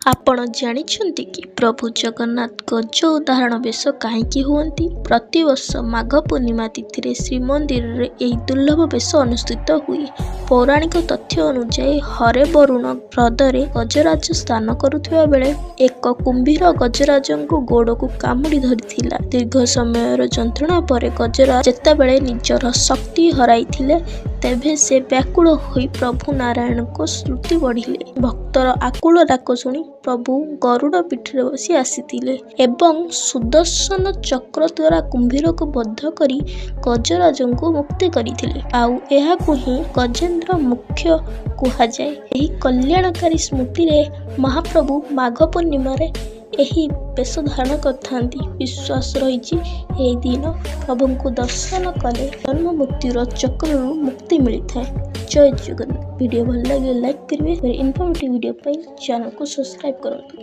ଆପଣ ଜାଣିଛନ୍ତି କି ପ୍ରଭୁ ଜଗନ୍ନାଥ ଗଜ ଉଦାହରଣ ବେଶ କାହିଁକି ହୁଅନ୍ତି? ପ୍ରତିବର୍ଷ ମାଘ ପୂର୍ଣ୍ଣିମା ତିଥିରେ ଶ୍ରୀମନ୍ଦିରରେ ଏହି ଦୁର୍ଲଭ ବେଶ ଅନୁଷ୍ଠିତ ହୁଏ। ପୌରାଣିକ ତଥ୍ୟ ଅନୁଯାୟୀ, ହରେବରୁଣ ହ୍ରଦରେ ଗଜରାଜ ସ୍ନାନ କରୁଥିବା ବେଳେ ଏକ କୁମ୍ଭୀର ଗଜରାଜଙ୍କ ଗୋଡ଼କୁ କାମୁଡ଼ି ଧରିଥିଲା। ଦୀର୍ଘ ସମୟର ଯନ୍ତ୍ରଣା ପରେ ଗଜରାଜ ଯେତେବେଳେ ନିଜର ଶକ୍ତି ହରାଇଥିଲେ, ତେବେ ସେ ବ୍ୟାକୁଳ ହୋଇ ପ୍ରଭୁ ନାରାୟଣଙ୍କ ସ୍ତୁତି ବଢ଼ିଲେ। ଭକ୍ତର ଆକୁଳ ଡାକ ଶୁଣି ପ୍ରଭୁ ଗରୁଡ଼ ପିଠିରେ ବସି ଆସିଥିଲେ ଏବଂ ସୁଦର୍ଶନ ଚକ୍ର ଦ୍ୱାରା କୁମ୍ଭୀରକୁ ବଧ କରି ଗଜରାଜଙ୍କୁ ମୁକ୍ତି କରିଥିଲେ। ଆଉ ଏହାକୁ ହିଁ ଗଜେନ୍ଦ୍ର ମୋକ୍ଷ କୁହାଯାଏ। ଏହି କଲ୍ୟାଣକାରୀ ସ୍ମୃତିରେ ମହାପ୍ରଭୁ ମାଘ ପୂର୍ଣ୍ଣିମାରେ ଏହି ବେଶ ଧାରଣ କରିଥାନ୍ତି। ବିଶ୍ୱାସ ରହିଛି, ଏହି ଦିନ ପ୍ରଭୁଙ୍କୁ ଦର୍ଶନ କଲେ ଜନ୍ମ ମୃତ୍ୟୁର ଚକ୍ରରୁ ମୁକ୍ତି ମିଳିଥାଏ। ଜୟ ଜଗନ୍ନାଥ। ଭିଡ଼ିଓ ଭଲ ଲାଗିଲେ ଲାଇକ୍ କରିବେ। ଇନଫର୍ମେଟିଭ୍ ଭିଡ଼ିଓ ପାଇଁ ଚ୍ୟାନେଲକୁ ସବସ୍କ୍ରାଇବ୍ କରନ୍ତୁ।